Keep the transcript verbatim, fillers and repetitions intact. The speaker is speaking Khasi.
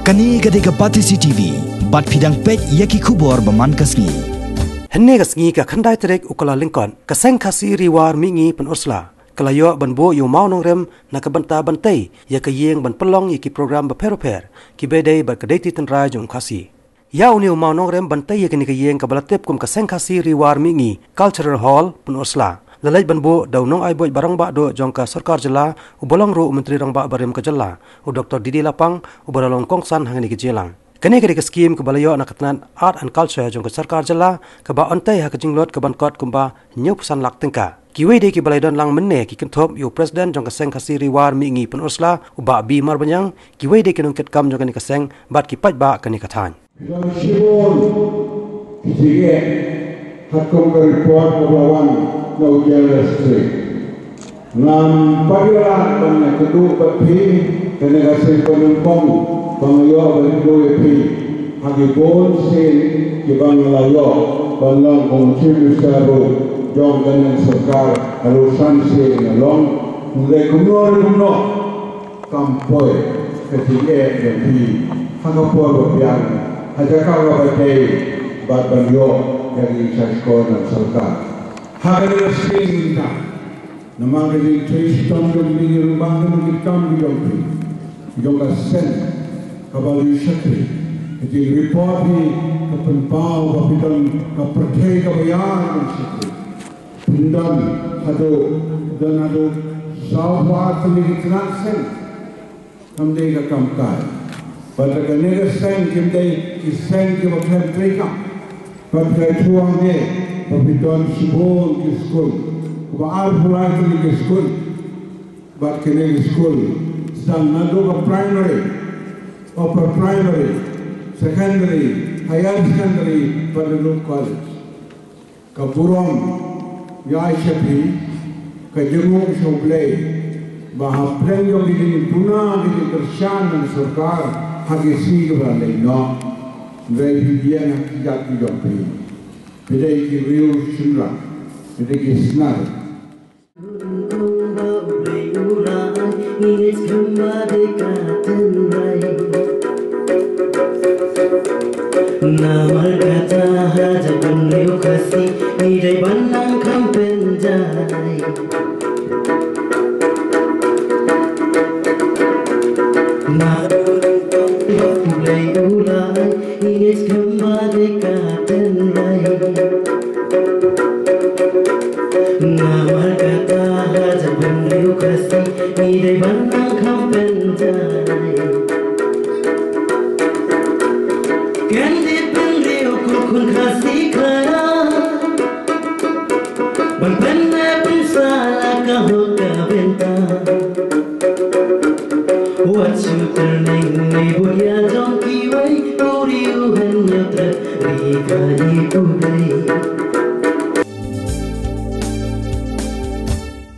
Kane ka dei ka Batesi T V, bad phi dang peit ïa ki khubor ba man ka sngi. Hynne ka sngi ka khyndai tarik u Kyllalyngkot, ka Seng Khasi Ri War Mihngi Pynursla ka la ïoh ban buh ïa u mawnongrem na ka bynta ban tei ïa ka ïing ban pynlong ïa ki program bapher bapher kiba ïadei bad ka deiti tynrai jong u Khasi. Ïa une u mawnongrem ban tei ïa kane ka ïing kaba la tip kum ka Seng Khasi Ri War Mihngi Cultural Hall Pynursla, la leit ban buh da u nongai buit ba rangbah duh jong ka sorkar jylla, uba long ruh u Myntri Rangbah barim ka jylla, u Doktor D D Lapang, uba la long kongsan hangne ka jingïalang. Kane ka dei ka skhim kaba la ïoh na ka tnat Art and Culture jong ka sorkar jylla, kaba yn tei ha ka jinglut ka ban kot kumba hynñiewphew san lak tyngka. Kiwei de kiba la ïadon lang mynne ki kynthup ïa u President jong ka Seng Khasi Ri War Mihngi Pynursla, u Bah B Marbaniang, kiwei de ki nongkitkam jong kane ka seng bad ki paidbah kane ka thaiñ. Ki don shibun ki jingeh katkum ka report kaba la wan na u General Secretary. Ngam pat ïoh lad ban ïakynduh bad phi, kane ka sien ba nyngkong ba nga ïoh ban ïakynduh ïa phi ha ki bun sien kiba nga la ïoh ban long kum u Chief Minister ruh jong kane ka sorkar ha u san sien nga long. Hynrei kumno re kumno, kam poi ka jingeh jong phi ha ka por ba biang, ha jaka kaba dei, bad ban ïoh ïa ka jingshah shkor na ka sorkar. Ha kane ka sien mynta, namar ka jingtrei shitom jong ki rangbah, ki nongkitkam ki jong phi, ki jong ka seng kaba la shakri, ka jingreport hi ka pynpaw ba phi don ka pyrthei kaba ïar ban shakri. Phi don haduh, don haduh sawphew ar tylli ki tnat seng. Kam dei ka kam kai. Bad kane ka seng kim dei ki seng kiba khlem treikam. Bad ka thuh hangne ba phi don shibun ki skul, kaba arphew lai tylli ki skul. Bad kine ki skul, sdang naduh ka primary, upper primary, secondary, higher secondary, bad naduh college. Ka burom ïa sha phi, ka jingmut sha U Blei ba ha pdeng jong ki jingduna, ki jingkyrshan na ka sorkar ha ki sngi kiba la leit noh, hynrei phi ïeng ha ki jait ki jong phi. Phi dei ki riew shynrang, phi dei ki snar. Namar kata ha jaitbynriew Khasi ngi dei ban nang kham pynjah. Na U Blei u la ai, ngi ngeit skhem ba dei ka tynrai. Namar kata ha jaitbynriew Khasi ngi dei ban nang kham pynjah. Ken dei bynriew ko khun Khasi Khara, ban pynneh pynsawa ka hok ka bynta. Wat shu trei neng nei bud ïa jong kiwei, u riew u hynñiew tret ri ka i U Blei.